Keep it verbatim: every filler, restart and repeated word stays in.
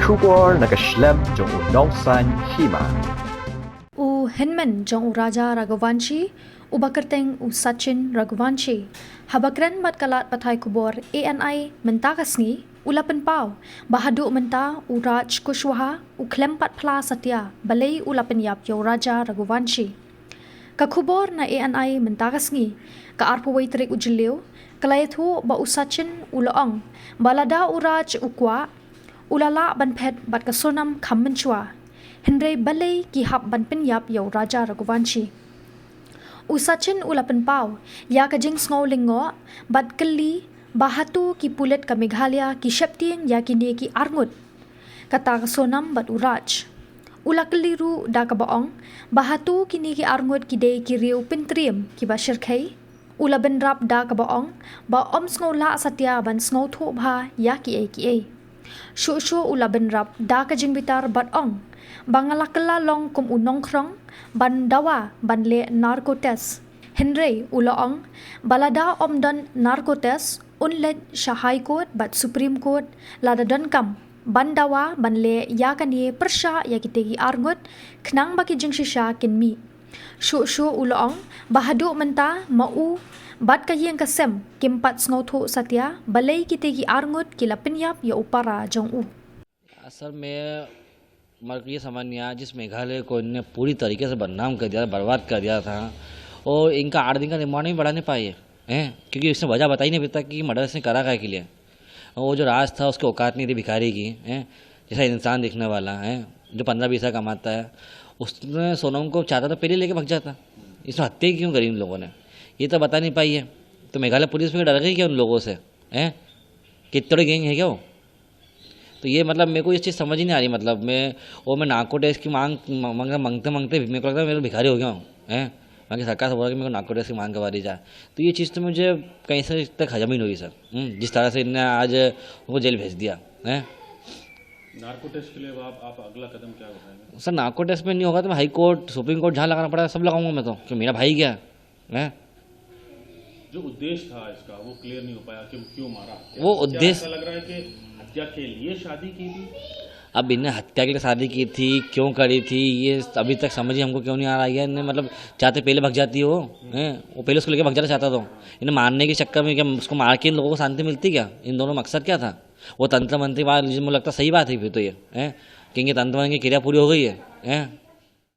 Khubor na ka shlem jong u nongsaiñ hima. U hynmen jong u Raja Raghuvanshi, uba kyrteng u Sachin Raghuvanshi, haba kren bad ka lad pathai khubor A N I mynta ka sngi, u la pynpaw ba haduh mynta u Raj Kushwaha u khlem pat phla satia balei u la pynïap ïa u Raja Raghuvanshi. Ka khubor na A N I mynta ka sngi, ka arphew wei tarik u Jylliew, ka la ïathuh ba u Sachin u la ong ba lada u Raj u kwah, u la lah ban phet bad ka Sonam kham mynshuwa. Hynrei balei ki hap ban pynïap ïa u Raja Raghuvanshi? U Sachin u la pynpaw ïa ka jingsngew lyngngoh bad kylli ba hato ki pulit ka Meghalaya ki sheptieng ïa kine ki arngut, kata ka Sonam bad u Raj. U la kylli ruh da kaba ong ba hato kine ki arngut ki dei ki riew pyntriem kiba shyrkhei. U la bynrap da kaba ong ba ym sngew lah satia ban sngewthuh bha ïa kiei kiei. Shuh shuh u la bynrap da ka jingbitar bad ong ba nga la kylla long kum u nongkhrong ban dawa ban leh narco test. Hynrei u la ong ba lada ym don narco test, un leit sha High Court bad Supreme Court lada donkam ban dawa ban leh ïa kane pyrshah ïa kitei ki arngut, khnang ba ki jingshisha kin mih. Shuh shuh u la ong ba haduh mynta ma u bad ka ïing ka sem kim pat sngewthuh satia balei kitei ki arngut ki la pynïap ïa u para jong u. सर, मैं मेरे को ये समझ नहीं आया, जिस मेघालय को इनने पूरी तरीके से बदनाम कर दिया, बर्बाद कर दिया था, और इनका आठ दिन का रिमांड भी बढ़ा नहीं पाए हैं, क्योंकि इसने वजह बताई नहीं अभी तक कि मर्डर इसने करा काय के लिए। वो जो राज था, उसकी औकात नहीं थी भिखारी की, हैं, जैसा इंसान दिखने वाला है, जो पंद्रह बीस हज़ार कमाता है, उसने सोनम को चाहता तो पहले लेके भाग जाता। इसने हत्या क्यों करी उन लोगों ने, ये तो बता नहीं पाई है। तो मेघालय पुलिस भी डर गई क्या उन लोगों से, हैं? कितने गैंग है क्या वो? तो ये, मतलब, मेरे को ये चीज़ समझ ही नहीं आ रही। मतलब, मैं, वो मैं नार्को टेस्ट की मांग म- मांगते मांगते मांगते मेरे को लगता है मैं तो भिखारी हो गया हूँ, हैं? मैं कि सरकार से बोला कि मेरे को नार्को टेस्ट की मांग करवा दी जाए। तो ये चीज़ तो मुझे कहीं से तक हजम ही नहीं हुई, सर। हम्म, जिस तरह से इनने आज उनको जेल भेज दिया है। नार्को टेस्ट के लिए अब आप, आप अगला कदम क्या उठाएंगे? सर, नार्को टेस्ट में नहीं होगा तो मैं हाई कोर्ट, सुप्रीम कोर्ट, जहाँ लगाना पड़ा सब लगाऊंगा मैं तो, कि मेरा भाई गया है। जो उद्देश्य था इसका, वो क्लियर नहीं हो पाया कि वो क्यों मारा। वो क्या उद्देश्य ऐसा लग रहा है कि हत्या के लिए शादी की थी? अब इन्हें हत्या के लिए शादी की थी, क्यों करी थी, ये अभी तक समझ ही हमको क्यों नहीं आ रहा है। इन्हें, मतलब, चाहते पहले भाग जाती हो, हैं? वो पहले उसको लेके भाग जाना चाहता था। इन्हें मारने के चक्कर में क्या उसको मार के इन लोगों को शांति मिलती क्या? इन दोनों मकसद क्या था? वो तंत्र मंत्र वाला, मुझे लगता सही बात है फिर तो ये, हैं? क्योंकि तंत्र मंत्र की क्रिया पूरी हो गई है, हैं?